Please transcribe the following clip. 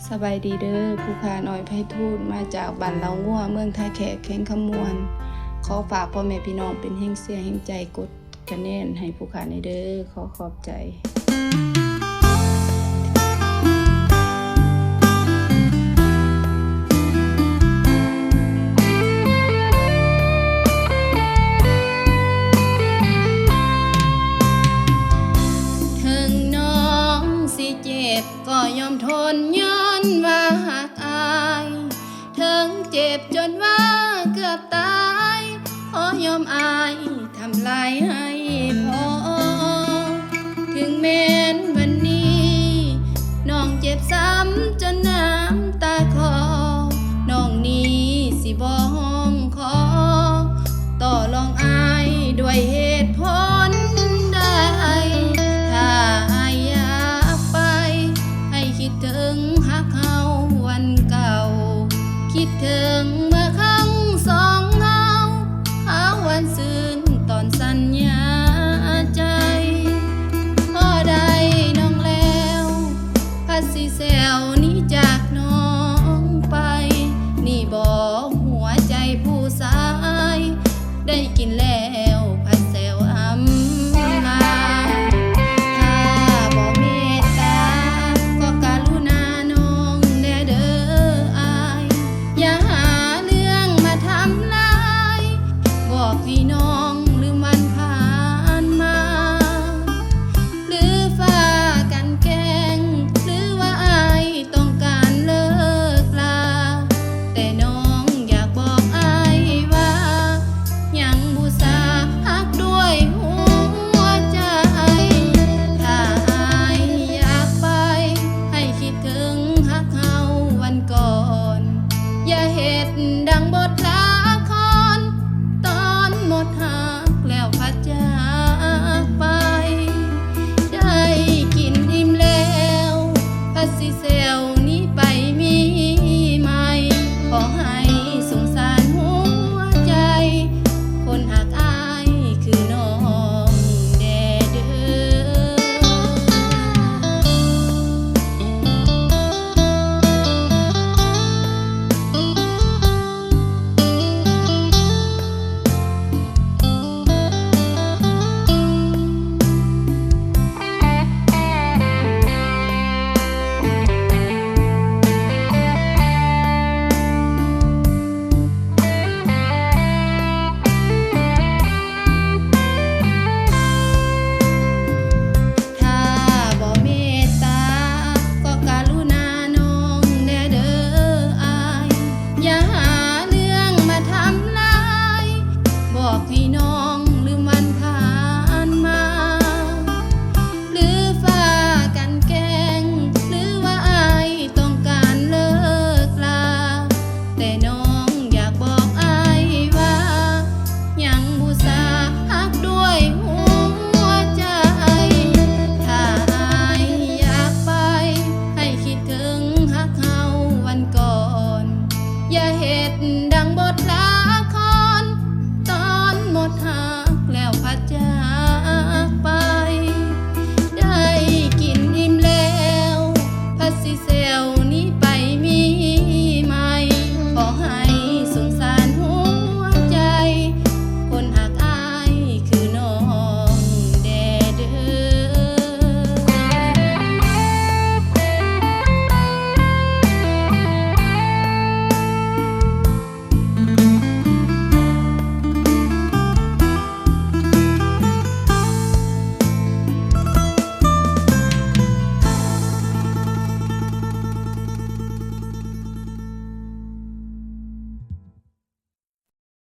ສະບາຍດີເດີ ຜູ້ຂ້າ ນ້ອຍໄພທູນ ມາຈາກບ້ານເລົ່າງົວ ເມືອງທ່າແຂກ ແຂວງຄຳມ່ວນ. ຂໍຝາກພໍ່ແມ່ພີ່ນ້ອງເປັນແຮງເຊຍແຮງໃຈ ກົດຄະແນນໃຫ້ຜູ້ຂ້າແດ່ເດີ. ຂໍຂອບໃຈ. ເຖິງນ້ອງຊິເຈັບ ກໍຍອມທົນ ຍ້ອນວ່າຮັກອາຍ. ເຖິງເຈັບຈົນວ່າເກືອບຕາຍ ຂໍຍອມອາຍທຳລາຍໃຫ້ພໍ. ເຖິງແມ່ນວັນນີ້ ນ້ອງເຈັບຊ້ຳຈົນນ້ຳຕາຄໍ ນ້ອງນີ້ຊິບໍ່ຮ້ອງຂໍ ຕໍ່ລອງອາຍດ້ວຍເຫດຜົນໃດ? ຖ້າອາຍຢາກໄປ ໃຫ້ຄິດເຖິງຮັກເຮົາວັນເກົ່າ ຄິດເຖິງເມື່ອຄັ້ງສອງເຮົາ ຄາວຫວານຊື່ນຕອນສັນຍາໃຈ. ພໍໄດ້ນ້ອງແລ້ວ ພັດຊິແຊວໜີຈາກນ້ອງໄປ ນີ້ບໍ່ຫົວໃຈຜູ້ຊາຍ ໄດ້ກິນແລ້ວພັດແຊວອຳລາ. ຖ້າບໍ່ເມດຕາ ກໍກະລຸນານ້ອງແດ່ເດີອາຍ ຢ່າຫາເລື່ອງມາທຳລາຍ ບອກໃຫ້ນ້ອງລືມວັນຜ່ານມາ. ຫຼືຟ້າກັນແກ້ງ ຫຼືວ່າອ້າຍຕ້ອງການເລີກລາ ແຕ່ນ້ອງຢາກບອກອ້າຍວ່າ ຍັງບູຊາຮັກດ້ວຍຫົວໃຈ. ຖ້າອ້າຍຢາກໄປ ໃຫ້ຄິດເຖິງຮັກເຮົາວັນກ່ອນ ຢ່າເຮັດດັ່ງບົດລະຄອນ ຕອນໝົດຮັກແລ້ວພັດຈາກໄປ. ໄດ້ກິນອີ່ມແລ້ວ ພັດຊິແຊວ